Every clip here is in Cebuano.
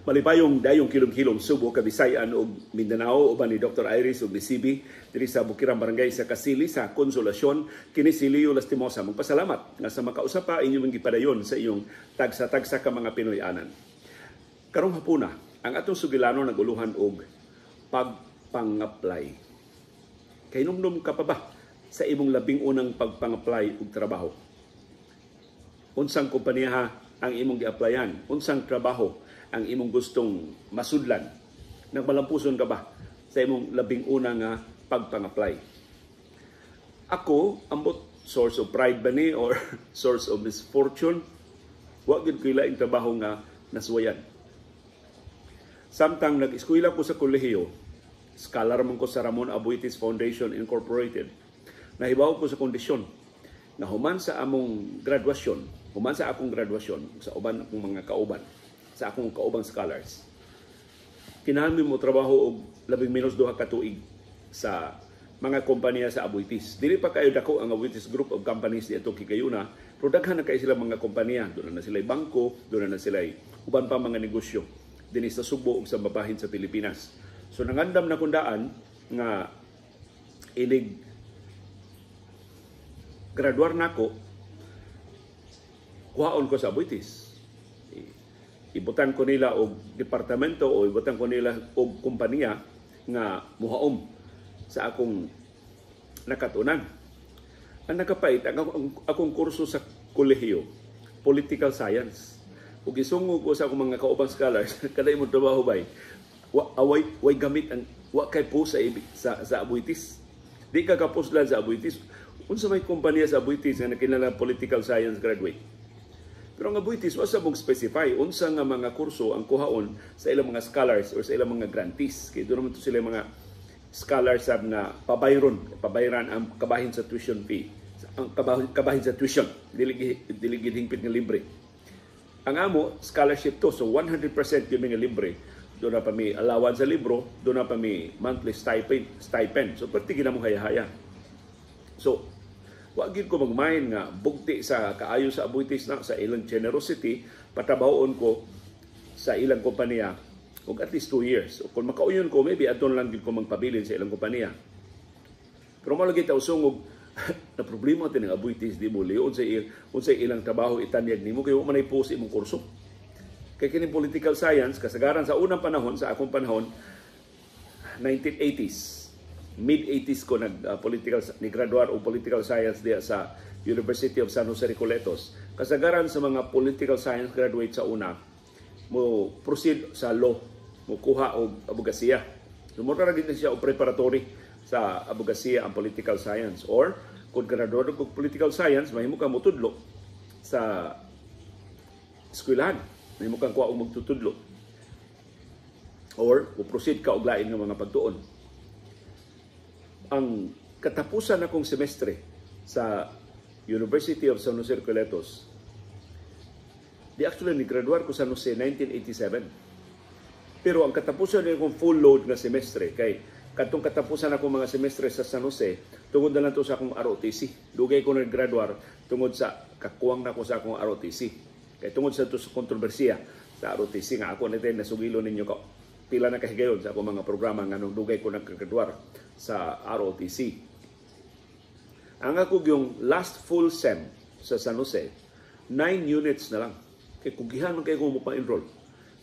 Malipayong dayong kilom-kilom Subo, Kabisayan ug Mindanao, uban ni Dr. Iris ug ni CB diri sa Bukirang Barangay sa Kasili sa Consolacion. Kini si Leo Lastimosa magpasalamat nga sa makausa pa inyong gipadayon sa inyong tagsa-tagsa ka mga Pinoy-anan. Karong hapuna, ang atong sugilano naguluhan og pagpang-apply. Kahinumdum ka pa ba sa imong labing unang pagpang-apply og trabaho? Unsang kompanya ang imong gi-applyan? Unsang trabaho ang imong gustong masudlan? Nagmalampuson ka ba sa imong labing una nga pagpang-apply? Ako, ambot source of pride ba ni or source of misfortune, wa gyud ko'y laing trabaho nga nasuwayan. Samtang nag-eskwela ko sa kolehiyo, scholar man ko sa Ramon Aboitiz Foundation Incorporated, nahibaw ko sa kondisyon na human sa among graduasyon, human sa akong graduasyon, sa uban akong mga kauban, sa akong kaubang scholars, kinahanglan mo trabaho og labing menos 2 ka tuig sa mga kompanya sa Aboitiz. Dili pa kayo dako ang Aboitiz Group of Companies dito kigayuna, pero daghan na kayo sila mga kompanya. Doon na sila bangko, doon na sila uban pa mga negosyo dinhi sa Subo ug sa mabahin sa Pilipinas. So nangandam na kundaan nga inig graduar nako, kuhaon ko sa Aboitiz. Ibutan ko nila og departamento o ibutan ko nila og kompanya nga muhaom sa akong nakatunan. Ang nakapait, ang akong kurso sa kolehiyo, political science. Ug isungog ko sa akong mga kaubang scholars, kada imong trabaho bay, wa, away, way gamit ang wa kay po sa Aboitiz. Di ka kapuslan sa Aboitiz. Unsa may kompanya sa Aboitiz nga nakinahanglan political science graduate? Pero ang Aboitiz wa sa mong specify unsa nga mga kurso ang kuhaon sa ilang mga scholars or sa ilang mga grantees. Kay doon naman to sila mga scholars sab nga pabayron, pabayran ang kabahin sa tuition fee, ang kabahin sa tuition, dili dili gid hingpit nga libre. Ang amo scholarship to, so 100% yung mga libre. Doon na pa may allowance sa libro, doon na pa may monthly stipend. So perti gina mo haya-haya. So wa gid ko magmain nga bugti sa kaayo sa Aboitiz na sa ilang generosity, patrabahoon ko sa ilang kompanya og at least 2 years. O kung makauyon ko, maybe adton lang gid ko magpabilin sa ilang kompanya. Pero mo lagi ta usong na problema tin ang Aboitiz, di mo lion sa unsay ilang trabaho itanyag nimo kay wa man ay post imong kurso. Kay kining political science kasagaran sa unang panahon, sa akong panahon, 1980s, mid-80s ko nag political ni graduar og political science diya sa University of San Jose Recoletos. Kasagaran sa mga political science graduate sa una mo proceed sa law, mo kuha og abogasiya. So mo ra gid siya og preparatory sa abogasiya ang political science, or kung graduate og political science, mahimo ka motudlo sa eskwelahan, mahimo kang kuha og magtutudlo or mo proceed ka og lain nga mga pagtuon. Ang katapusan akong semestre sa University of San Jose Recoletos, di actually ni graduar ko sa Jose 1987. Pero ang katapusan na akong full load nga semestre, kay katong katapusan akong mga semestre sa San Jose, tungod na lang to sa akong ROTC. Dugay ko naggraduar tungod sa kakuwang nako sa akong ROTC. Kay tungod sa to sa kontrobersiya sa ROTC nga ako na nasugilo ninyo ko pila na kahigayon sa akong mga programa nga nung dugay ko nagkagraduar sa ROTC. Ang ako yung last full sem sa San Jose, 9 units na lang. Kay kugihan man kay ko mo pa-enroll.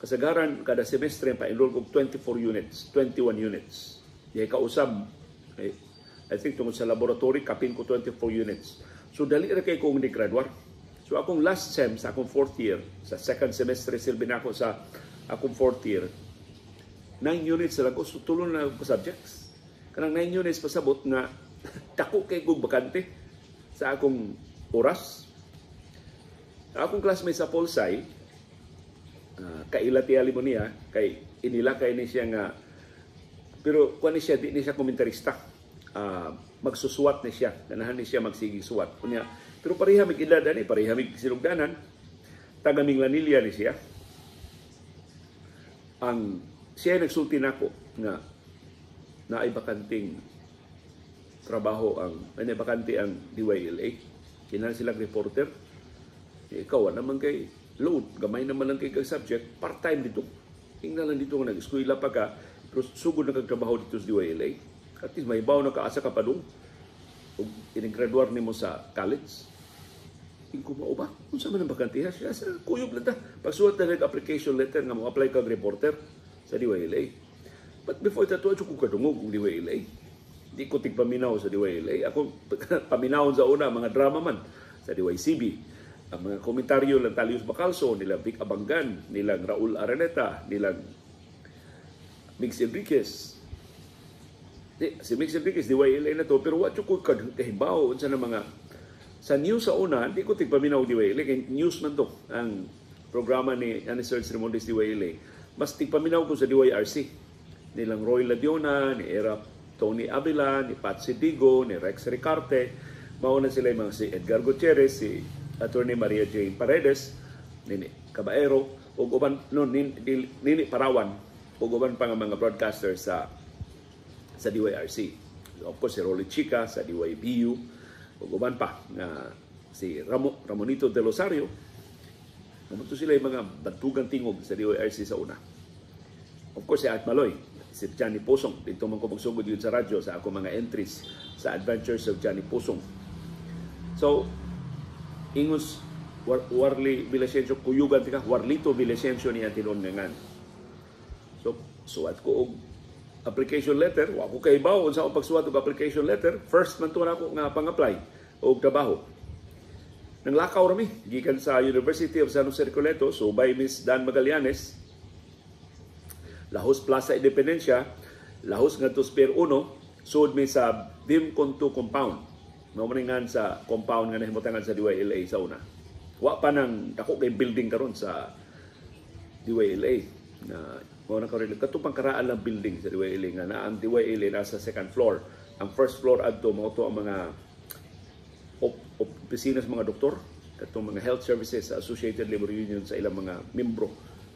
Kasagaran, kada semestre pa-enroll ko 24 units, 21 units. Di kausab, eh, I think tungod sa laboratory, kapin ko 24 units. So dali ra kay kong ni-graduar. So akong last sem sa akong fourth year, sa second semestre silbi na ako sa akong fourth year, 9 units na lang ko, so tulo na ko subjects. Kanang 9 units pasabot nga dako kay kong bakante sa akong oras. Akong classmate sa Polsci, kaila tiyali mo niya, kay inila kay ni siya nga, pero kuan ni siya, di ni siya komentarista. Magsusuwat ni siya, ganahan ni siya magsigi suwat. Unya, pero pareha mig edad ani, pareha mig sinugdanan, taga Minglanilla ni siya. Ang siya nagsulti nako nga naay bakanting trabaho ang ay bakante ang DYLA. Kinahanglan silang reporter. Ikaw naman kay load, gamay naman lang kay kag subject, part-time dito. Ingna lang dito nga nag-eskwela pa ka, pero sugod na kag trabaho dito sa DYLA. At least mahibaw na ka asa ka padung ug inig-graduar nimo sa college. Ingko, mao ba? Unsa man ang bakantiha siya sa kuyog lang ta. Pagsuwat na nag application letter nga mo apply kag reporter sa DYLA. But before that, wa ko kadungog og DYLA. Di ko tigpaminaw sa DYLA. Ako paminawon sa una mga drama man sa DYCB. Ang mga komentaryo lang Talius Bacalso, nilang Vic Abanggan, nilang Raul Araneta, nilang Mix Enriquez. Di, si Mix Enriquez, DYLA na to, pero wa ko kahibaw unsa na mga sa news sa una, di ko tigpaminaw DYLA, kay news man to ang programa ni ani Serge Remondes DYLA. Mas tigpaminaw ko sa DYRC. Nilang Roy Ladiona, ni Era Tony Avila, ni Patsy Digo, ni Rex Ricarte, mao na sila yung mga si Edgar Gutierrez, si Attorney Maria Jane Paredes, Nini Cabaero, ug uban no Nini Parawan, ug uban pa nga mga broadcaster sa DYRC. Of course, si Rolly Chica sa DYBU, ug uban pa nga si Ramonito de Rosario. Mao to sila yung mga bantugang tingog sa DYRC sa una. Of course, si Art Maloy, si Johnny Pusong. Dito man ko magsugod yun sa radyo sa ako mga entries sa Adventures of Johnny Pusong. So, ingos Warly Villasencio, kuyugan tika, Warlito Villasencio niya tinuon nga ngan. So, suwat ko og application letter, wa ko kahibaw unsa akong pagsuwat og application letter. First man to nako nga pang-apply og trabaho. Nanglakaw rami gikan sa University of San Jose Recoletos, so by Miss Dan Magallanes, Lahos Plaza Independencia, Lahos ngadto Pier 1, sud mi sa Bimcon 2 compound. Mao man ngan sa compound nga nahimutangan sa DYLA sa una. Wa pa nang dako kay building karon sa DYLA na mao na karon katong pangkaraan lang building sa DYLA nga na ang DYLA nasa second floor. Ang first floor adto mao to ang mga opisina sa mga doktor, katong mga health services sa Associated Labor Union sa ilang mga membro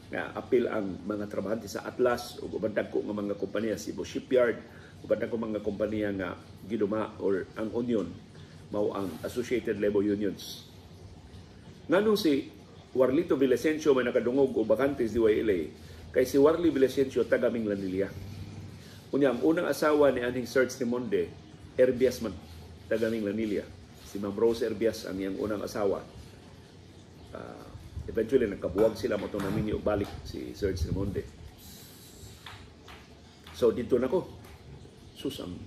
nga apil ang mga trabahante sa Atlas ug uban dagko nga mga kompanya, Cebu Shipyard, uban dagko mga kompanya nga giduma or ang union mao ang Associated Labor Unions. Nganong si Warlito Villasencio may nakadungog og bakante sa DYLA? Kay si Warly Villasencio taga Minglanilla. Unya ang unang asawa ni aning Serge Rimonde, Herbias man, taga Minglanilla. Si Ma'am Rose Herbias ang iyang unang asawa. Eventually nagkabuwag sila, mo namin balik si Serge Rimonde. So dito na ko. Sus, ang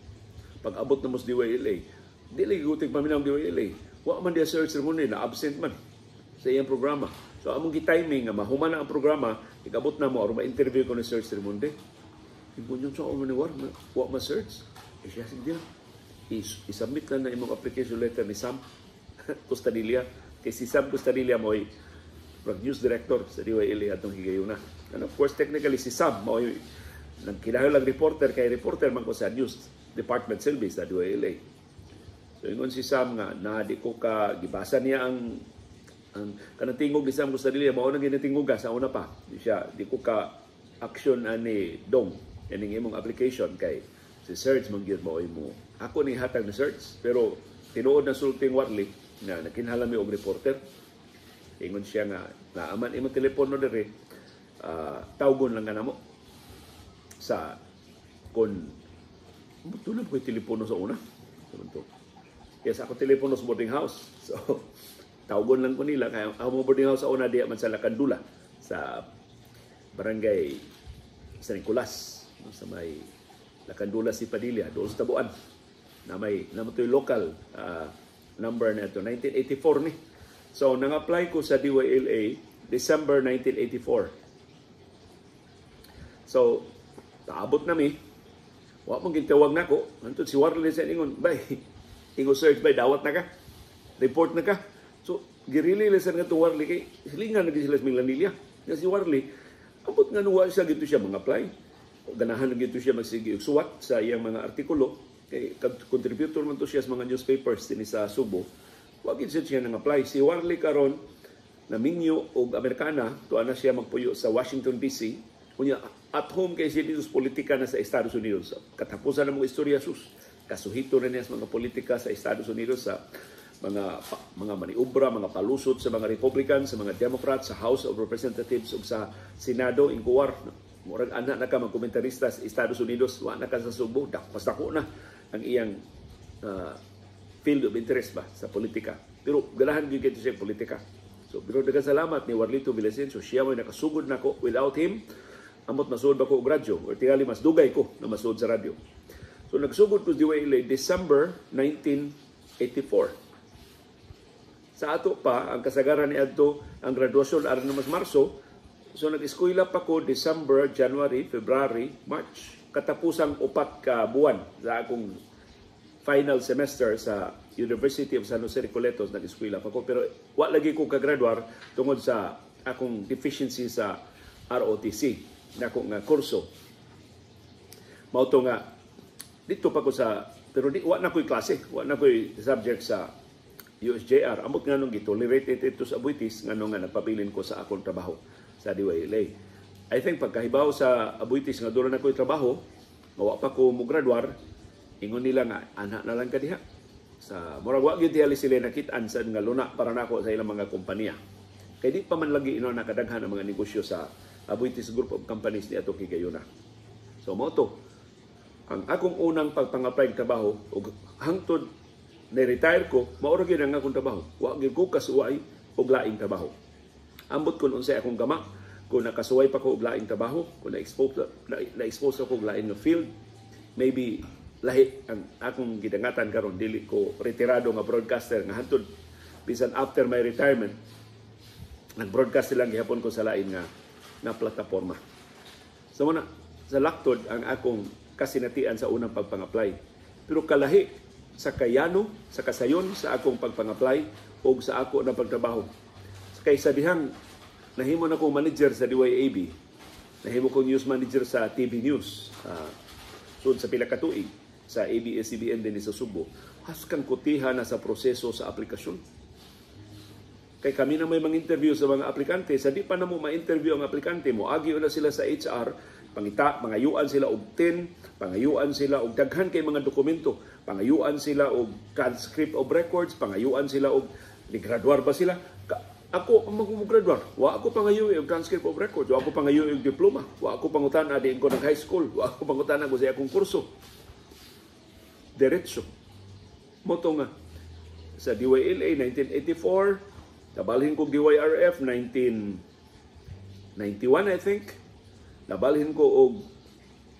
pag-abot na mo sa DYLA, di lagi gutig paminaw ang DYLA. Wa man diya Serge Rimonde, na absent man sa iyang programa. So among gi-timing nga mahuman na ang programa, ikabot na mo aron ma-interview ko ni Serge Rimonde. Ingon niya sa ni War, wa ma Serge. Eh siya sige, i-submit lang na imong application letter ni Sam Costadilla. Kay si Sam Costadilla mo'y news director sa DYLA atong higayuna. And of course, technically si Sam mo'y nagkinahanglan reporter kay reporter man ko sa news department silbi sa DYLA. So ingon si Sam nga na di ko ka gibasa niya ang kanang tingog ni Sam Costadilla mao nang ginatingog sa una pa. Di siya di ko ka action ani dong ining imong application kay si Serge man gyud mao mo. Ako ni hatag ni Serge, pero tinuod na sulting Warley nga nagkinahanglan mi og reporter. Ingon siya nga naaman imong telepono diri, tawgon lang ka namo sa kon tulog ko telepono sa una. To. Yes, ako telepono sa boarding house. So tawgon lang ko nila kay ang boarding house sa una diya man sa Lakandula sa barangay San Nicolas, sa may Lakandula si Padilla doon sa Tabuan na may namatoy local number na ito 1984 ni. So nang-apply ko sa DYLA December 1984. So taabot na mi, wa man gitawag nako. Antod si Warley sa ingon, bay, ingon Serge, bay dawat na ka, report na ka. So girili lang sa nga itong Warley kay silingan na sila sa Minglanilla. Nga si Warley ambot nga nuwa siya gito siya mga apply. Ganahan na gito siya magsige og suwat sa iyang mga artikulo kay contributor man to siya sa mga newspapers dinhi sa Subo. Wa gid siya nang apply. Si Warley karon naminyo og Amerikana, tuwa na siya magpuyo sa Washington DC. Unya at home kay siya dito sa politika na sa Estados Unidos. Katapusan ng mga istorya sus. Kasuhito na niya sa mga politika sa Estados Unidos sa mga maniobra, mga palusot sa mga Republican, sa mga Democrats, sa House of Representatives ug sa Senado inkuwar. Murag ana na ka magkomentarista sa Estados Unidos, wa na ka sa Subo, mas dako na ang iyang field of interest ba sa politika. Pero ganahan gyud kaayo siya politika. So, pero daghang salamat ni Warlito Villasencio. Siya mo'y nakasugod nako. Without him, amot masud ba ko og radyo or tingali mas dugay ko na masud sa radyo. So nagsugod ko sa DYLA December 1984. Sa ato pa, ang kasagaran ni adto, ang graduasyon aron mas Marso, so nag-eskwela pa ko December, January, February, March. Katapusang 4 ka buwan sa akong final semester sa University of San Jose Recoletos, nag-eskwela pa ko. Pero wa lagi ko kagraduar tungod sa akong deficiency sa ROTC nako nga kurso. Mao to nga dito pa ko sa, pero di wa na ko'y klase, wa na ko'y subject sa USJR. Amot nga nung gitolerate ito sa Aboitiz, nga nung nga nagpabilin ko sa akong trabaho sa DYLA. I think pagkahibaw sa Aboitiz nga doon na ko'y trabaho, nga wa pa ko mo-graduar, ingon nila nga ana na lang ka diha. Sa murag wa gyud tiyali sila nakit-an sa nga luna para nako sa ilang mga kompanya. Kay di pa man lagi ino nakadaghan ang mga negosyo sa Aboitiz Group of Companies ni ato kigayuna. So mao to ang akong unang pagpang-apply trabaho ug hangtod na-retire ko, mao ra gyud ang akong trabaho. Wa gyud ko kasuway og laing trabaho. Ambot kun unsay akong gama, kung nakasuway pa ko og laing trabaho, kung na-expose ako og laing nga field, maybe lahi ang akong gidangatan karon, dili ko retirado nga broadcaster nga hantod bisan after my retirement nag-broadcast lang gihapon ko sa lain nga na plataporma. So muna, sa laktod ang akong kasinatian sa unang pagpang-apply. Pero kalahi sa kayano, sa kasayon sa akong pagpang-apply o sa ako na pagtrabaho. Kaysa dihang nahimo na kong manager sa DYAB, nahimo kong news manager sa TV News, sud sa pila ka tuig sa ABS-CBN din sa Subo, haskang kutiha na sa proseso sa aplikasyon. Kay kami na may mga interview sa mga aplikante, sa di pa na mo ma-interview ang aplikante mo, agi na sila sa HR, pangita, pangayuan sila og TIN, pangayuan sila og daghan kay mga dokumento, pangayuan sila og transcript of records, pangayuan sila og ni-graduar ba sila. Ako ang mag-graduar, wa ako pangayo og transcript of records, wa ako pangayo og diploma, wa ako pangutana diin ko nag high school, wa ako pangutana ko sa akong kurso. Diretso. Moto nga sa DYLA 1984, nabalhin ko DYRF 1991, I think. Nabalhin ko og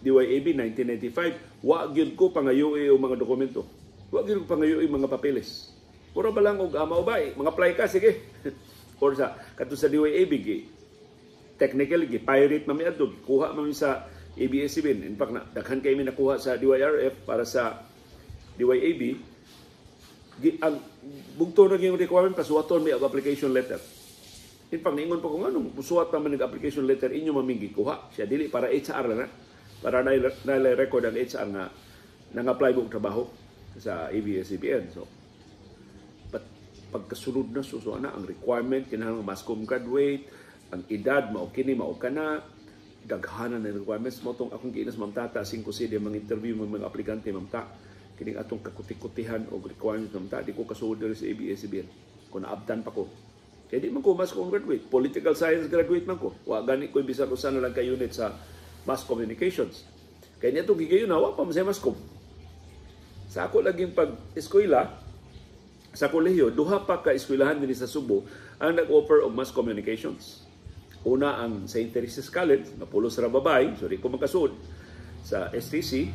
DYAB 1995. Wa gyud ko pangayo og mga dokumento. Wa gyud ko pangayo og mga papeles. Puro ba lang og ama o bay, mga apply ka sige. Or sa kadto sa DYAB gi technically gi pirate man mi adto, kuha man mi sa ABS-CBN. In fact, na, daghan kay mi nakuha sa DYRF para sa DYAB. Gi, ang bugto na yung requirement, pasuwaton mi og application letter. In fact, niingon pa ko nga nung musuwat pa man application letter inyo maming gikuha. Siya dili para HR lang na. Para na record ang HR nga nang-apply mo og trabaho sa ABS-CBN. So, but pagkasunod na suso na ang requirement, kinahanglan masscom graduate, ang edad mao kini mao kana, daghanan na requirements mo tong akong giinas Ma'am Tata 5 CD mga interview mga aplikante, "Ma'am Ta, kining atong kakuti-kutihan og requirements, Ma'am Ta, di ko kasuod diri sa ABS-CBN kung naabtan pa ko." Kaya di man ko mass comm graduate. Political science graduate man ko. Wa gani ko bisan usa na lang ka unit sa mass communications. Kaya niya itong gigayon na, wa pa man sa mass comm. Sa ako laging pag-eskwela, sa kolehiyo, duha pa ka eskwelahan dinhi sa Subo ang nag-offer og mass communications. Una ang St. Teresa's College, napulos ra babay, so di ko makasuod sa STC.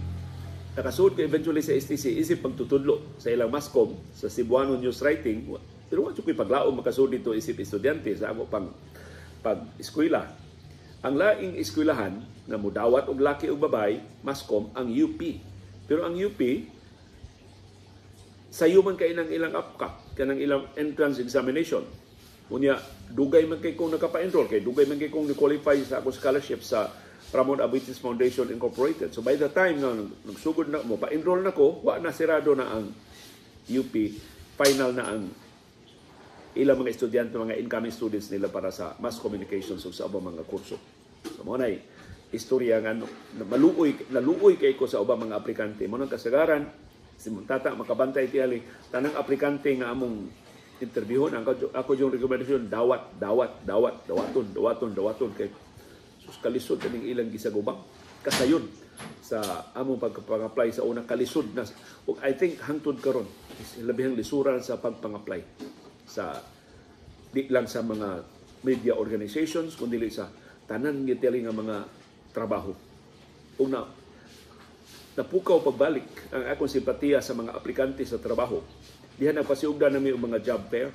Nakasuod ko eventually sa STC isip pagtutudlo sa ilang masscom sa Cebuano News Writing. Pero wa ko'y paglaom makasuod dito isip estudyante sa ako pang pag-eskwela. Ang laing eskwelahan nga mudawat og laki og babay, masscom, ang UP. Pero ang UP, sayo man kay nang ilang UPCAT, kanang ilang entrance examination. Unya, dugay man kay kong nakapa-enroll, kay dugay man kay kong ni-qualify sa akong scholarship sa Ramon Aboitiz Foundation Incorporated. So by the time nga nagsugod na mo, pa-enroll na ko, wa na, sirado na ang UP, final na ang ilang mga estudyante, mga incoming students nila para sa mass communications ug sa ubang mga kurso. So mo nay istorya nga no, na maluoy, naluoy kay ko sa ubang mga aplikante. Mo nang kasagaran si tata makabantay tiyali tanang aplikante nga among interviewon, ang ako yung recommendation, dawat, dawat, dawat, dawaton, dawaton, dawaton, kay Sus, kalisod kaning ilang gisagubang. Kasayon sa among pagpang-apply sa una, kalisod na. Ug I think hangtod karon is labihang lisuran sa pagpang-apply sa di lang sa mga media organizations kundi sa tanan giteli nga mga trabaho. Ug na napukaw pagbalik ang akong simpatiya sa mga aplikante sa trabaho. Diha nagpasiugda nami og mga job fair.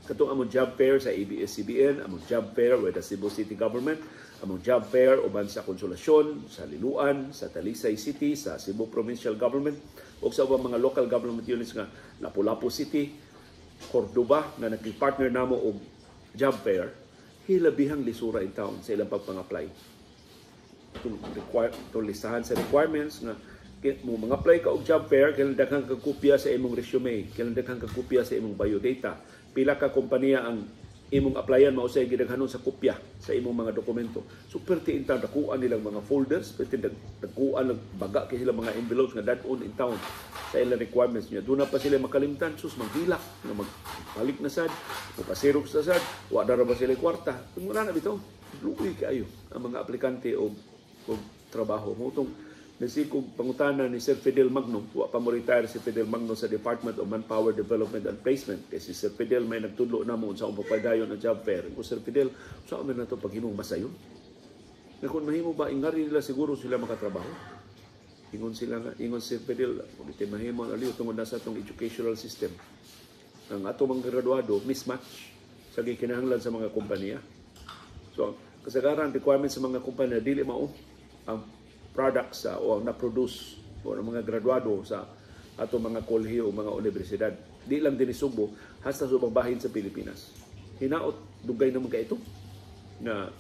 Katong among job fair sa ABS-CBN, among job fair with the Cebu City Government, among job fair uban sa Consolacion, sa Liloan, sa Talisay City, sa Cebu Provincial Government, ug sa ubang mga local government units nga Lapu-Lapu City, Cordoba, nga nagki-partner namo og job fair, hilabihang lisura in town sa ilang pagpang-apply. Itong, require, itong listahan sa requirements nga mo mga apply ka og job fair, kailangan daghang ka kopya sa imong resume, kailangan daghang ka kopya sa imong biodata. Pila ka kompanya ang imong applyan, mao say gidaghanon sa kopya sa imong mga dokumento. So perti in town dakuan nilang mga folders, perti dakuan baga kay sila mga envelopes nga dad-on in town sa ilang requirements niya. Doon na pa sila makalimtan, sus, manghilak nga magbalik na sad, mopasirox na sad, wa na ra ba sila kwarta. Kung wala na bitaw, luoy kaayo ang mga aplikante og trabaho. Mao tong nasikog pangutana ni Sir Fidel Magno, wa pa mo retire si Fidel Magno sa Department of Manpower Development and Placement. Kasi si Sir Fidel may nagtudlo namo unsa ang pagpadayon ang job fair. Kung Sir Fidel, sa amin na to paghimong masayon? Na kung mahimo ba, ingari nila siguro sila makatrabaho. Ingon sila nga, ingon si Fidel, kung iti mahimo ang aliw tungod na sa atong educational system. Ang ato mga graduado, mismatch sa gikinahanglan sa mga kompanya. So, ang kasagaran requirement sa mga kompanya dili mao ang products sa o ang na-produce o ang mga graduado sa ato mga kolehiyo o mga universidad. Di lang dinhi Sugbo, hasta sa ubang bahin sa Pilipinas. Hinaot dugay naman kay ito na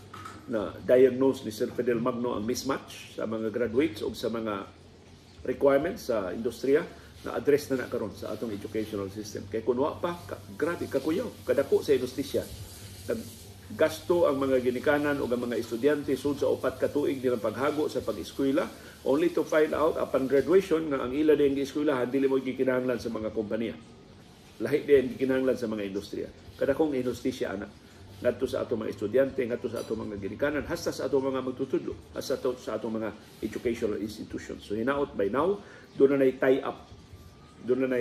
na diagnose ni Sir Fidel Magno ang mismatch sa mga graduates o sa mga requirements sa industriya na address na na karon sa atong educational system. Kay kun wa pa, grabe kakuyaw, kadako sa inustisya. Gasto ang mga ginikanan o ang mga estudyante sud sa 4 ka tuig nilang paghago sa pag-eskwela only to find out upon graduation nga ang ila din gieskwelahan dili mo gikinahanglan sa mga kompanya. Lahi din gikinahanglan sa mga industriya. Kadakong inustisya ana ngadto sa atong mga estudyante, ngadto sa atong mga ginikanan, hasta sa atong mga magtutudlo, hasta sa atong mga educational institutions. So hinaot by now, doon na tie up, doon na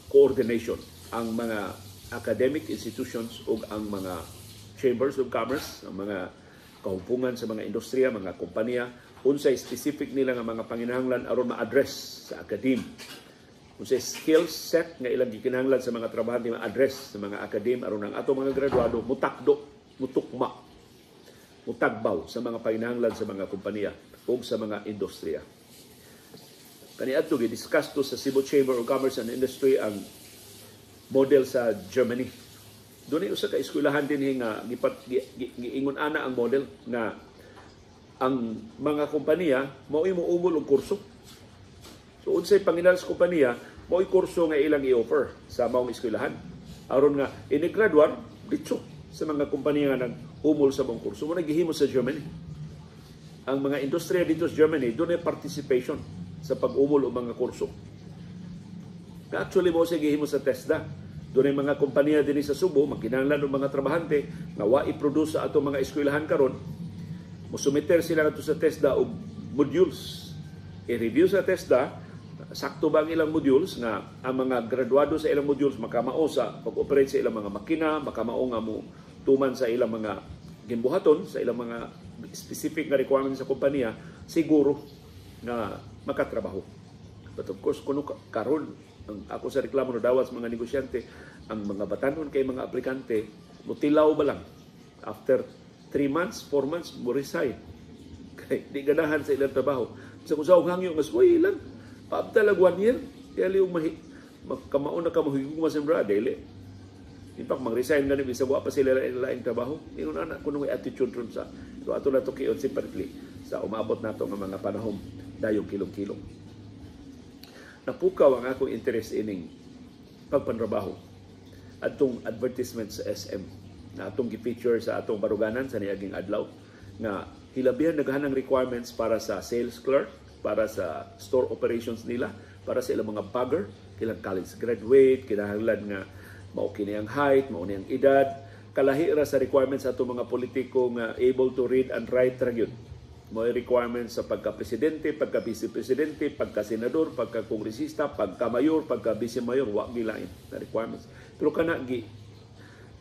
coordination ang mga academic institutions ug ang mga chambers of commerce, ang mga kahumpungan sa mga industriya, mga kompanya, unsay specific nila nga mga panginahanglan aron ma-address sa academe. Unsay skill set nga ilang gikinahanglan sa mga trabahante ma-address sa mga academe aron ang ato mga graduado mutakdo, mutukma, mutagbaw sa mga panginahanglan sa mga kompanya ug sa mga industriya. Kaniadto gi-discuss to sa Cebu Chamber of Commerce and Industry ang model sa Germany. Doon ay usa ka eskwelahan dinhi nga giingon ana ang model nga ang mga kompanya mao'y moumol og kurso. So unsay panginahanglan sa kompanya, mao'y kurso nga ilang i-offer sa maong eskwelahan. Aron nga ini-graduar ditso sa mga kompanya nga nag-umol sa maong kurso. Mo gihimo sa Germany. Ang mga industriya dito sa Germany, doon ay participation sa pag-umol og mga kurso. Actually, mo siya gihimo sa TESDA. Doon ay mga kompanya din sa Subo, magkinahanglan og mga trabahante nga wa i-produce sa atong mga eskwelahan karon, mosumiter sila ngadto sa TESDA og modules. I-review sa TESDA, sakto ba ang ilang modules nga ang mga graduado sa ilang modules makamao sa pag-operate sa ilang mga makina, makamao nga mo tuman sa ilang mga gimbuhaton, sa ilang mga specific na requirements sa kompanya, siguro na makatrabaho. But of course, kuno karon ang ako sa reklamo no dawat sa mga negosyante, ang mga batanon kay mga aplikante, mutilaw ba lang after 3 months, 4 months, mo resign. Kay di ganahan sa ilang trabaho. Sa kung sa hangyo nga suway lang, paabta lang 1 year, kaya liw mahi, kamao na ka mahigugma sa bra, dili. In fact, mag-resign na bisag wa pa sila laing trabaho. Ingon ana kuno may attitude ron sa so ato na tukion separately sa umabot nato nga mga panahon dayong kilong-kilong. Napukaw ang akong interest ining pagpanrabaho atong advertisement sa SM na atong gi-feature sa atong baruganan sa niaging adlaw nga hilabihan naghanang requirements para sa sales clerk, para sa store operations nila, para sa ilang mga bagger, kailang college graduate, kinahanglan nga mao kini ang height, mao ni ang edad, Kalahi ra sa requirements sa ato mga politiko nga able to read and write ra gyud. Mo requirements sa pagka-presidente, pagka-vice-presidente, pagka-senador, pagka-kongresista, pagka-mayor, pagka-vice-mayor, wa gilain na requirements. Pero kana gi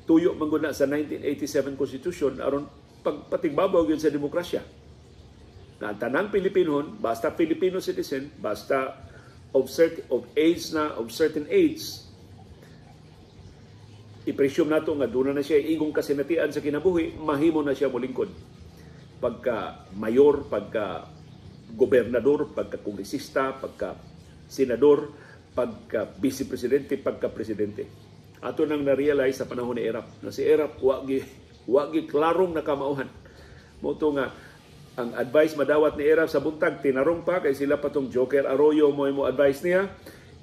tuyo man gud na sa 1987 Constitution aron pagpatigbabaw gyud sa demokrasya. Na ang tanang Pilipinohon, basta Filipino citizen, basta of certain of age na, of certain age, i-presume nato nga doon na siya igong kasinatian sa kinabuhi, mahimo na siya molingkod. Pagka mayor, pagka gobernador, pagka kongresista, pagka senador, pagka vice presidente, pagka presidente. Ato nang na-realize sa panahon ni Erap na si Erap wa gi klarong nakamauhan. Mao to nga ang advice madawat ni Erap sa buntag tinarong pa kay sila patong Joker Arroyo mo advice niya.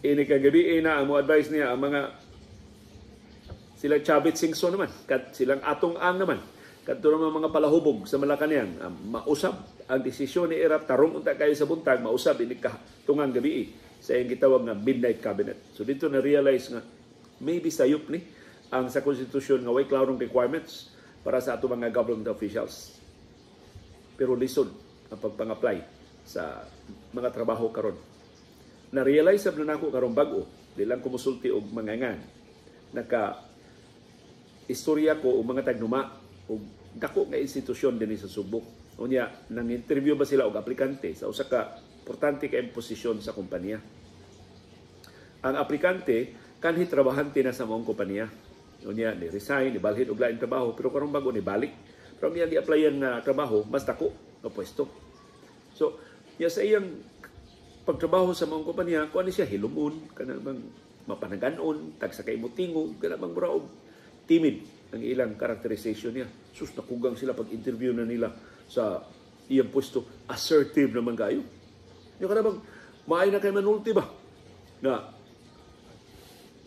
Ini kagabi na ang mo advice niya ang mga sila Chavit Singson naman, kat silang Atong Ang naman, kadto naman mga palahubog sa Malacanang, mausab ang desisyon ni Erap tarong unta kayo sa buntag, mausab ini ka tungang gabi sa iyang gitawag nga midnight cabinet. So dito na realize nga maybe sayop ni ang sa konstitusyon nga way klarong requirements para sa ato mga government officials. Pero lisod ang pagpang-apply sa mga trabaho karon. Na-realize sab na nako karong bag-o, di lang ko musulti og mga ngan. Naka istorya ko og mga tagnuma og dako nga institusyon dinhi sa Sugbo. Unya, nang interview ba sila og aplikante sa usa ka importante kay posisyon sa kompanya. Ang aplikante kanhi trabahante na sa maong kompanya. Unya, ni resign, ni balhin og lain trabaho, pero karong bago ni balik. Pero ang iyang gi-applyan nga trabaho mas dako nga pwesto. So, ya sa iyang pagtrabaho sa maong kompanya, kuan ni siya hilumon, kanang bang mapanaganon, tagsa kay mo tingog, kanang bang mura og timid ang ilang characterization niya. Sus, nakugang sila pag interview na nila sa iyang pwesto, assertive naman kayo. Yung kana bang maay na kay manulti ba? Na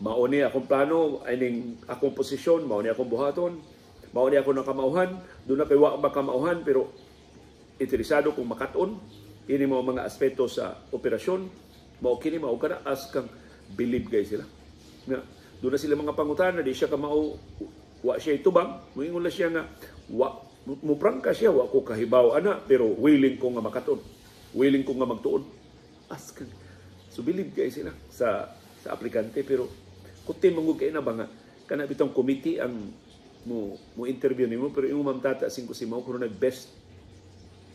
mao ni akong plano, ining akong posisyon, mao ni akong buhaton, mao ni ako nakamauhan, doon na kay wa makamauhan, pero interesado kong makat-on, ini mo mga aspeto sa operasyon, mao kini mao kana as kang believe kay sila. Nga doon na sila mga pangutana, di siya kamao, wa siya itubang, moingon lang siya nga wa muprangka siya, wa ko kahibaw ana, pero willing ko nga makaton, willing ko nga magtuon. As kang so believe kay sila sa aplikante, pero kuti mangud kay na ba nga kana bitong committee ang mo mo interview nimo, pero imo ma'am tata sing si mao kuno nag best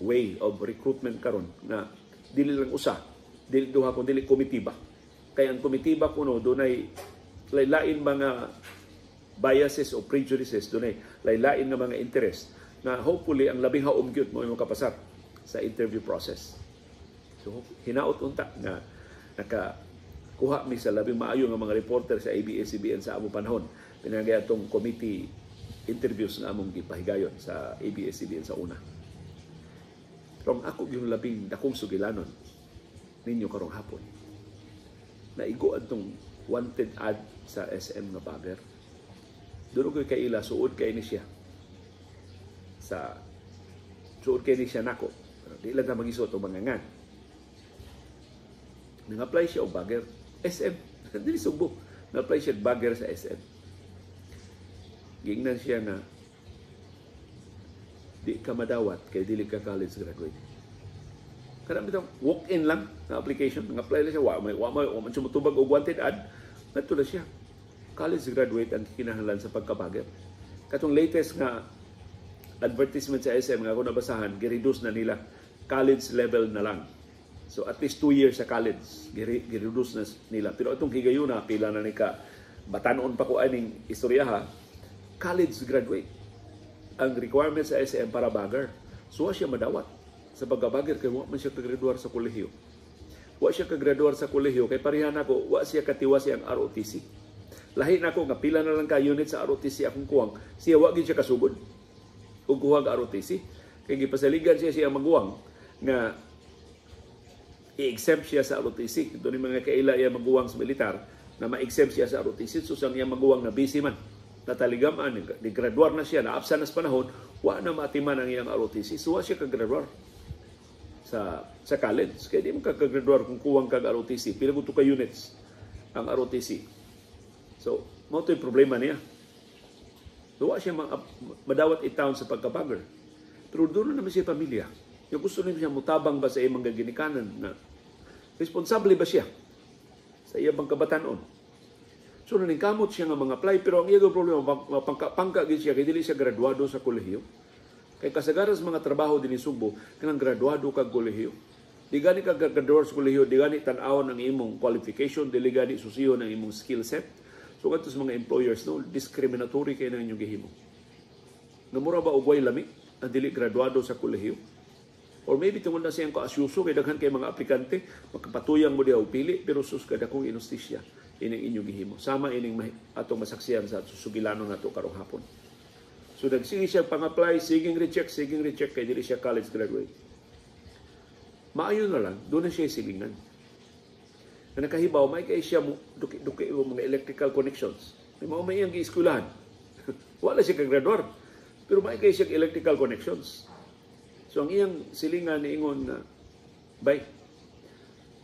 way of recruitment karon na dili lang usa, dili duha, kun dili committee ba. Kay ang committee ba kuno dunay laylain mga biases o prejudices, dunay laylain nga mga interest na hopefully ang labing haom gyud mo imong kapasar sa interview process. So hinaot unta nga naka kuha mi sa labing maayo nga mga reporter sa ABS-CBN sa among panahon. Pinagay atong committee interviews nga among gipahigayon sa ABS-CBN sa una. Pero ang ako yung labing dakong sugilanon ninyo karong hapon, naigo atong wanted ad sa SM nga bagger. Doon ko'y kaila, suod kay ni siya. Sa suod kay ni siya nako. Pero di lang na magisuot og mga ngan. Nang-apply siya og bagger. SM. Dili Sugbo. Nang-apply siya og bagger sa SM. Giingnan siya nga di ka madawat kay dili ka college graduate. Kana bitong walk-in lang na application, nang-apply lang siya, wa man siya motubag og wanted ad, ngadto na siya. College graduate ang kinahanglan sa pagkabagger. Katong latest nga advertisement sa SM nga ako nabasahan, gi-reduce na nila, college level na lang. So at least 2 years sa college, gi-reduce na nila. Pero itong higayuna, pila na ni ka, batanon pa ko aning istorya ha, college graduate ang requirement sa SM para bagger. So wa siya madawat sa pagkabagger kay wa man siya kagraduar sa kolehiyo. Wa siya kagraduar sa kolehiyo kay parehan nako, wa siya katiwas siyang ROTC. Lahi nako nga pila na lang ka unit sa ROTC akong kuwang, siya wa gid siya kasugod og kuha og ROTC. Kay gipasaligan siya siyang maguwang nga i-exempt siya sa ROTC. Ito ni mga kaila iya maguwang sa militar na ma-exempt siya sa ROTC. So sang iyang maguwang na busy man. Nataligaman, ni graduar na siya, na-absa na sa panahon, wa na maatiman ang iyang ROTC. So wa siya kagraduar sa college. Kaya di mo kakagraduar kung kuwang kag ROTC. Pila ko ka units ang ROTC. So, mao to yung problema niya. Duwa siya madawat intawon sa pagka-bagger. Pero doon na naman siya pamilya. Yung gusto niya siya mutabang ba sa iyang mga ginikanan na responsable ba siya sa iyang kabatanon. So naningkamot siya nga mga apply, pero ang iyang problema, mapangka-pangka gid siya kay dili siya graduado sa kolehiyo. Kay kasagaran sa mga trabaho dinhi Sugbo, kanang graduado kag kolehiyo. Di gani ka graduado sa kolehiyo, di gani tan-awon ang imong qualification, dili gani susiyon ang imong skill set. So kadto sa mga employers, no, discriminatory kay nang inyong gihimo. Nga mura ba og way lami ang dili graduado sa kolehiyo? Or maybe tungod na siyang kaasyuso kay daghan kay mga aplikante, makapatuyang mo diha og pili, pero sus, kadakong inustisya ining inyong gihimo. Sama ining atong masaksihan sa susugilanon nato karong hapon. So nagsige siya pang-apply, sigeng reject kay dili siya college graduate. Maayo na lang, doon na siya silingan. Na nakahibaw, may kay siya mo, duki-duki mo mga electrical connections. May mga may iyang gieskwelahan. Wala siya kagraduar. Pero may kay siya electrical connections. So ang iyang silingan niingon na, "Bay,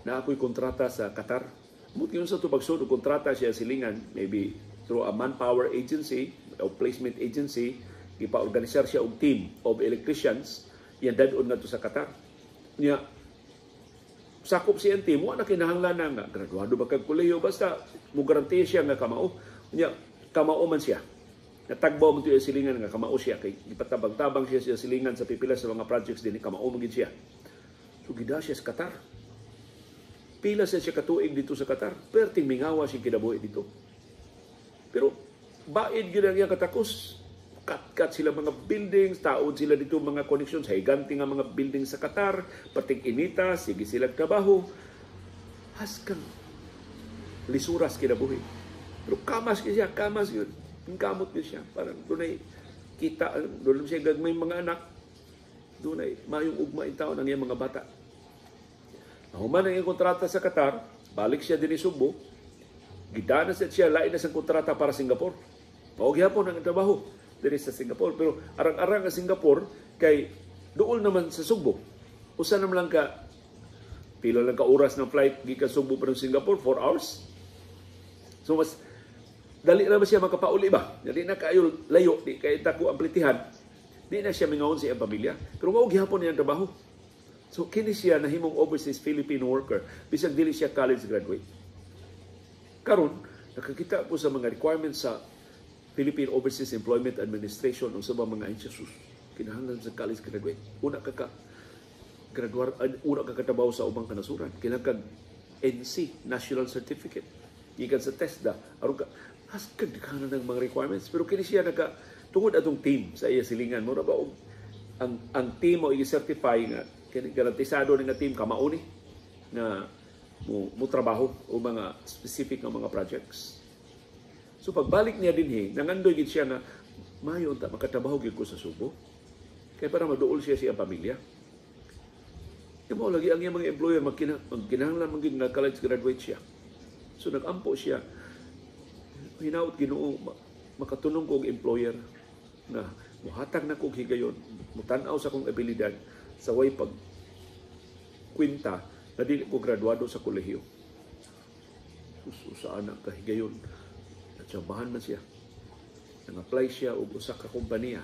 na ako'y kontrata sa Qatar." Mut yun sa pagsud kontrata siya silingan, maybe through a manpower agency o placement agency, gipa-organisar siya og team of electricians, yan dad-on ngadto sa Qatar. Nya, sakop siya ang team, wala na kinahanglan na nga graduado ba kag kolehiyo, basta mo garantiya siya nga kamao. Nya, kamao man siya. Natagbaw mo ito silingan nga kamao siya kay gipatabang-tabang siya siya silingan sa pipila sa mga projects din, kamao man gid siya. So gida siya sa Qatar. Pila siya siya katuig dito sa Qatar. Perting mingawa siya kinabuhi dito. Pero baid gyud ang iyang katakos. Kat-kat sila mga buildings, taod sila dito mga connections, higanti nga mga buildings sa Qatar, pating inita, sige sila trabaho. Haskang lisuras kinabuhi. Pero kamas siya, kamas yun. Kamot yun siya. Parang dunay kita, doon siya gagmay mga anak, dunay mayong ugma in taon ang iyang mga bata. Nahuman ang iyang kontrata sa Qatar, balik siya din Sugbo, gidana siya, lain na siyang kontrata para Singapore. Mao gihapon ang trabaho diri sa Singapore. Pero arang-arang ang Singapore kay duol naman sa Sugbo. Usa naman lang ka, pila lang ka oras ng flight gikan Sugbo pa Singapore, 4 hours. So mas dali ra ba siya makapauli ba? Dali na kaayo layo, di kay dako ang plitihan. Di na siya mingawon sa iyang pamilya. Pero mao gihapon niyang trabaho. So kini siya nahimong overseas Filipino worker bisag dili siya college graduate. Karon nakakita ko sa mga requirements sa Philippine Overseas Employment Administration unsa ba mga ahensya, sus, kinahanglan sa college graduate. Una ka ka graduar, una ka katrabaho sa ubang kanasuran, kinahanglan kag NC, National Certificate, gikan sa TESDA aron ka haskag ng mga requirements. Pero kini siya naka tungod atong team sa iya silingan, mo ra ba og ang team mo i-certify nga kini garantisado ni nga team kamao ni na mo trabaho o mga specific nga mga projects. So pagbalik niya dinhi, nangandoy gid siya nga maayo unta makatrabaho gyud ko sa Subo. Kay para maduol siya sa iyang pamilya. Kaya mao lagi ang iyang mga employer magkinahanglan man gyud nga college graduate siya. So nagampo siya, hinaut Ginoo makatunong ko og employer na muhatag na kog higayon, mutan-aw sa akong abilidad sa way pag kwinta na dili ko graduado sa kolehiyo. Sus, usa ana ka higayon. Natsambahan man siya. Nang-apply siya og usa ka kompanya.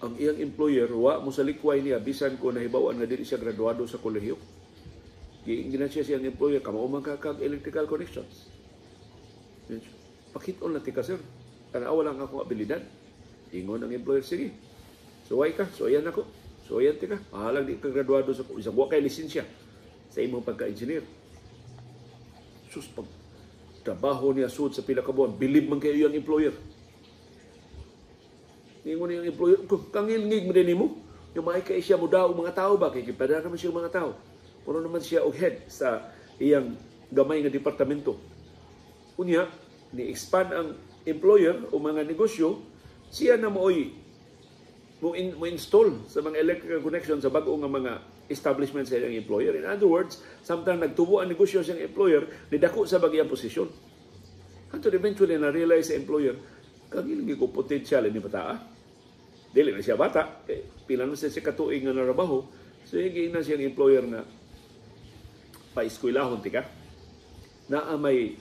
Ang iyang employer wa mo salikway niya bisan ko nahibaw-an nga dili siya graduado sa kolehiyo. Giingnan siya siyang employer, kamao man ka kag electrical connections. Pakit-on lang tika, sir. Tanawa lang akong abilidad. Ingon ang employer, sige. Suway ka, suwayan ako. Suwayan tika. Mahalang di ka graduado sa isang wa kay lisensya sa imong pagka-engineer. Sus, pag trabaho niya sud sa pila ka buwan, bilib man kayo yung employer. Ingon niyang employer, kangilngig mo din nimo. Yung may kay siya mo daw mga tao ba kay gipada naman siya mga tao. Puno naman siya og head sa iyang gamay nga departamento. Unya, ni-expand ang employer o mga negosyo, siya na mooy mo install sa mga electrical connection sa bag-o nga mga establishment sa iyang employer. In other words, samtang nagtubo ang negosyo sa iyang employer, nidako sa bagayang posisyon. Hantod eventually na-realize sa employer, kagilingin ko potential ni bata. Dili na siya bata, eh, pila na siya katuig nga narabaho. So giingnan siyang employer nga paeskwelahon tika. Naa may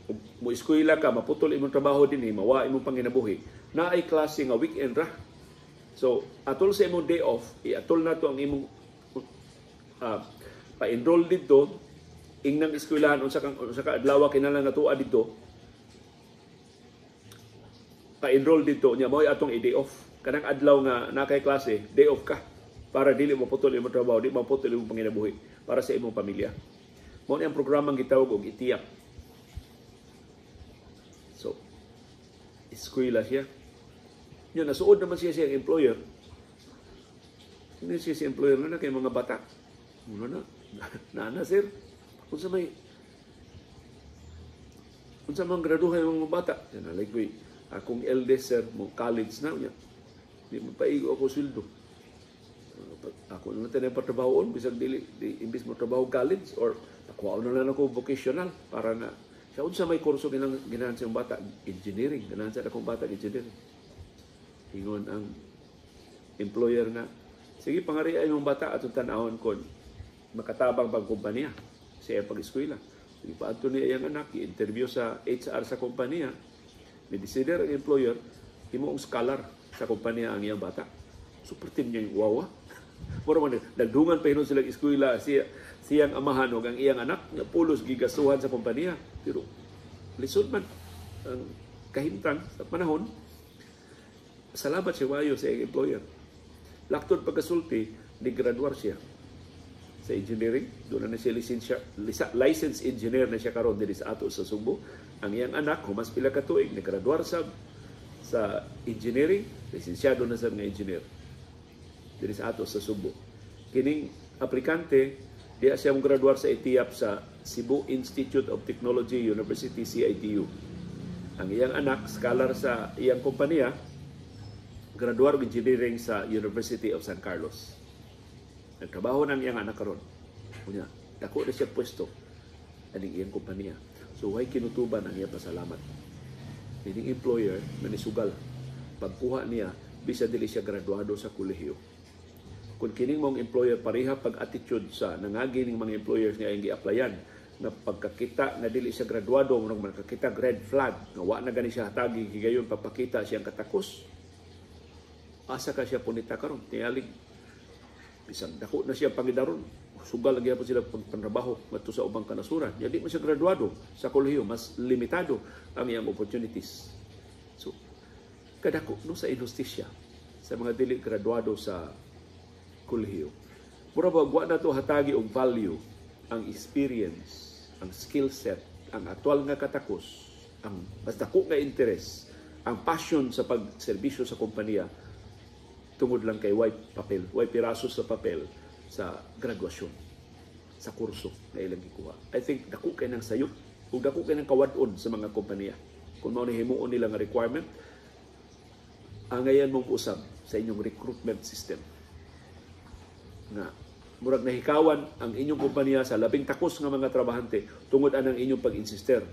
Ug mo eskwela ka, maputol imong trabaho dinhi, mawa imong panginabuhi. Naay klase nga weekend ra. So, atol sa imong day off, iatol na to ang imong pa-enroll didto, ingnang eskwelahan unsa ka adlaw kinahanglan nga tuwa didto, pa-enroll didto nya mao atong i-day off. Kanang adlaw nga naa kay klase, day off ka para dili maputol imong trabaho, di maputol imong panginabuhi para sa imong pamilya. Mao ni ang programang gitawag og ETEEAP. So, eskwela siya. Nya nasuod naman siya siyang employer. Hindi siya si employer na kay mga bata. Muna na. Nana, sir. Unsa man graduhay mga bata? Yan like we, akong eldest, sir, mo college na niya. Di mo paigo ako sweldo. Ako na lang patrabahoon bisag dili di, imbis mo trabaho college or nakuha na lang ako vocational para na siya. Unsa may kurso ginang ginahan sa bata? Engineering. Ganahan sa akong bata engineering. Ingon ang employer nga, "Sige, pangari ay mong bata, atong tan-awon kon makatabang bang kompanya sa iyang pag-eskwela." Sige, paadto niya iyang anak, i-interview sa HR sa kompanya. Ni decider ang employer, himuong scholar sa kompanya ang iyang bata. Super team niya yung wawa. Mura man, nagdungan pa hinon sila eskwela siya, siyang amahan og ang iyang anak nga pulos gigasuhan sa kompanya. Pero lisod man ang kahimtang sa panahon. Salamat siya wayo sa iyang employer. Laktod pagkasulti, ni graduar siya sa engineering. Doon na siya lisensya, license engineer na siya karon diri sa ato sa Sugbo. Ang iyang anak, humas pila ka tuig, ni-graduar sa engineering, lisensyado na sa nga engineer diri sa ato sa Sugbo. Kining aplikante, diya siya mo graduar sa ETEEAP sa Cebu Institute of Technology University, CITU. Ang iyang anak, scholar sa iyang kompanya, graduar og engineering sa University of San Carlos. Nagtrabaho ng iyang anak karon. Unya, dako na siya pwesto aning iyang kompanya. So way kinutuban ang iyang pasalamat. Kining employer manisugal pagkuha niya bisa dili siya graduado sa kolehiyo. Kung kining mong employer pareha pag attitude sa nangagi ning mga employers nga iyang gi-applyan na pagkakita nga dili siya graduado, murag makakita red flag nga wa na gani siya hatagi higayon papakita siyang katakos, asa ka siya punita karon? Tingali bisag dako na siya pangidaron, sugal lagi gyapon sila pagpanrabaho ngadto sa ubang kanasuran. Ya di man siya graduado sa kolehiyo, mas limitado ang iyang opportunities. So kadako no sa inhustisya sa mga dili graduado sa kolehiyo. Mura ba wa na to hatagi og value ang experience, ang skill set, ang aktual nga katakos, ang mas dako nga interes, ang passion sa pagserbisyo sa kompanya tungod lang kay way papel, way piraso sa papel sa graduasyon, sa kurso na ilang gikuha? I think dako kay ng sayop ug dako kay ng kawad-on sa mga kompanya. Kung mao ni himuon nila nga requirement, angayan mong usab sa inyong recruitment system nga murag nahikawan ang inyong kompanya sa labing takos nga mga trabahante tungod anang inyong pag-insister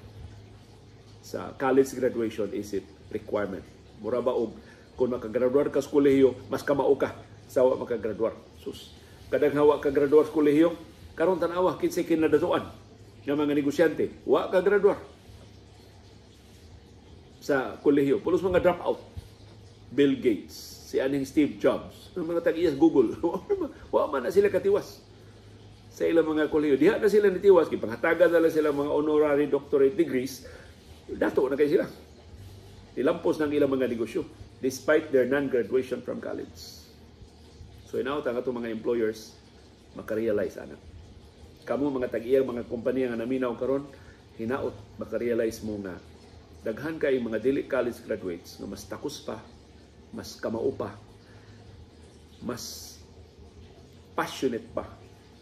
sa college graduation is it requirement. Mura ba og kung makagraduar ka sa kolehiyo, mas kamao ka sa wa makagraduar. Sus. Kadang hawa ka graduar sa kolehiyo, karon tan-awa kinsay kinadatuan nga mga negosyante, wa ka graduar sa kolehiyo. Pulos mga drop out. Bill Gates, si aning Steve Jobs, ang mga tag-iyas Google, wa man na sila katiwas sa ilang mga kolehiyo. Diha na sila nitiwas, gipanghatagan na lang sila mga honorary doctorate degrees, dato na kay sila. Nilampos ng ilang mga negosyo despite their non-graduation from college. So hinaot ang atong mga employers makarealize ana. Kamo mga tag-iyang mga kompanya nga naminaw karon, hinaot makarealize mo nga daghan kay mga dili college graduates nga mas takos pa, mas kamao pa, mas passionate pa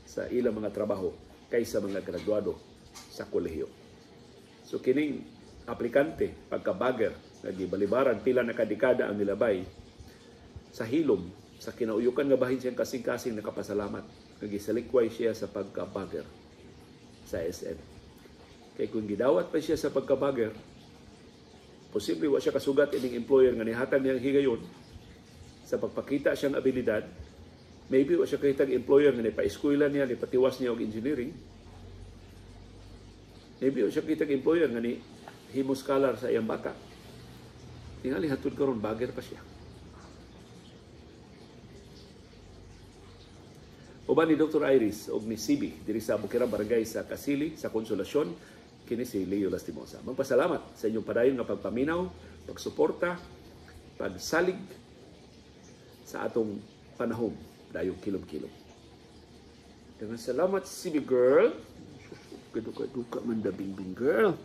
sa ilang mga trabaho kaysa mga graduado sa kolehiyo. So kining aplikante, pagka-bagger, nagibalibaran pila na kadekada ang nilabay sa hilom, sa kinauyukan nga bahin siyang kasing-kasing nakapasalamat nga gisalikway siya sa pagka-bagger sa SM. Kay kung gidawat pa siya sa pagka-bagger, posible wa siya kasugat ining employer nga nihatag niyang higayon sa pagpakita siyang abilidad. Maybe wa siya kahitag employer nga nipa-eskwela niya, nipatiwas niya og engineering. Maybe wa siya kahitag employer nga ni himo scholar sa iyang bata. Tingali hatud karon bagger pa siya. Uban ni Dr. Iris og ni CB diri sa Bukirang Barangay sa Kasili sa Konsolasyon, kini si Leo Lastimosa. Magpasalamat sa inyong padayon nga pagpaminaw, pagsuporta, pagsalig sa atong panahom dayong kilom-kilom. Daghang salamat, CB girl. Kaduka-duka man da bingbing girl.